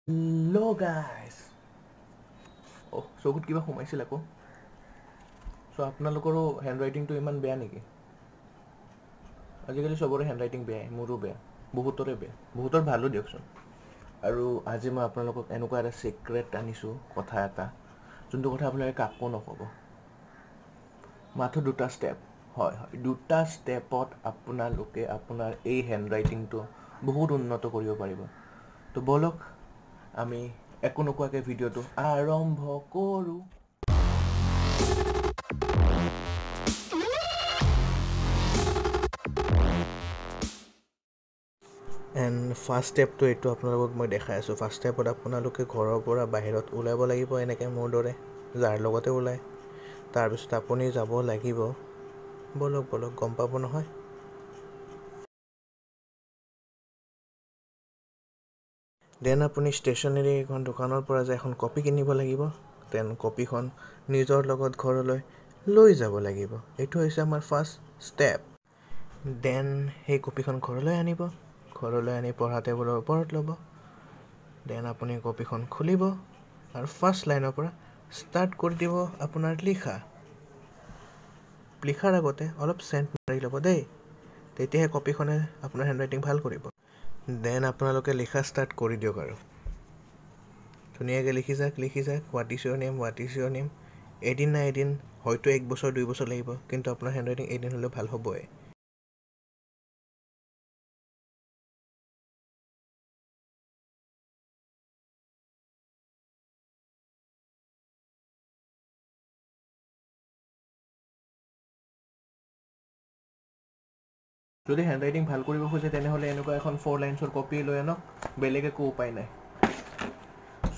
Hello' guys, অ' চকুত কিবা সোমাইছিল আকৌ। চ' আপোনালোকৰো হেণ্ড ৰাইটিংটো ইমান বেয়া নেকি? আজিকালি চবৰে হেণ্ড ৰাইটিং বেয়াই, মোৰো বেয়া, বহুতৰে বেয়া, বহুতৰ ভালো দিয়কচোন। আৰু আজি মই আপোনালোকক এনেকুৱা এটা ছিক্ৰেট আনিছোঁ, কথা এটা, যোনটো কথা আপোনালোকে কাকো নক'ব। মাথো দুটা ষ্টেপ, হয় হয়, দুটা ষ্টেপত আপোনালোকে আপোনাৰ এই হেণ্ড ৰাইটিংটো বহুত উন্নত কৰিব পাৰিব। তো ব'লক আমি একো নোকোৱাকৈ ভিডিঅ'টো আৰম্ভ কৰোঁ। এণ্ড ফাৰ্ষ্ট ষ্টেপটো এইটো আপোনালোকক মই দেখাই আছোঁ। ফাৰ্ষ্ট ষ্টেপত আপোনালোকে ঘৰৰ পৰা বাহিৰত ওলাব লাগিব, এনেকৈ মোৰ দৰে যাৰ লগতে ওলায়। তাৰপিছত আপুনি যাব লাগিব, ব'লক ব'লক, গম পাব নহয়। Then আপুনি ষ্টেচনাৰী এখন দোকানৰ পৰা যে এখন কপি কিনিব লাগিব। Then কপিখন নিজৰ লগত ঘৰলৈ লৈ যাব লাগিব। এইটো হৈছে আমাৰ ফাৰ্ষ্ট ষ্টেপ। Then সেই কপিখন ঘৰলৈ আনিব, ঘৰলৈ আনি পঢ়া টেবুলৰ ওপৰত ল'ব। Then আপুনি কপিখন খুলিব আৰু ফাৰ্ষ্ট লাইনৰ পৰা ষ্টাৰ্ট কৰি দিব আপোনাৰ লিখা। লিখাৰ আগতে অলপ চেণ্ট মাৰি ল'ব দেই, তেতিয়াহে কপিখনে আপোনাৰ হেণ্ড ৰাইটিং ভাল কৰিব। Then আপোনালোকে লিখা ষ্টাৰ্ট কৰি দিয়ক আৰু ধুনীয়াকৈ লিখি যাওক, লিখি যাওক, what is your name, what is your name. এদিন না এদিন, হয়তো এক বছৰ 2 বছৰ লাগিব, কিন্তু আপোনাৰ হেণ্ড ৰাইটিং এদিন হ'লেও ভাল হ'বই। যদি হেণ্ড ৰাইটিং ভাল কৰিব খোজে তেনেহ'লে এনেকুৱা এখন 4 লাইনছৰ কপি লৈ আনক, বেলেগ একো উপায় নাই।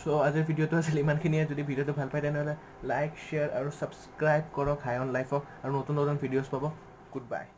চ' আজিৰ ভিডিঅ'টো আছিল ইমানখিনিয়ে। যদি ভিডিঅ'টো ভাল পায় তেনেহ'লে লাইক, শ্বেয়াৰ আৰু ছাবস্ক্ৰাইব কৰক হাই অন লাইফক, আৰু নতুন নতুন ভিডিঅ'ছ পাব। Good bye.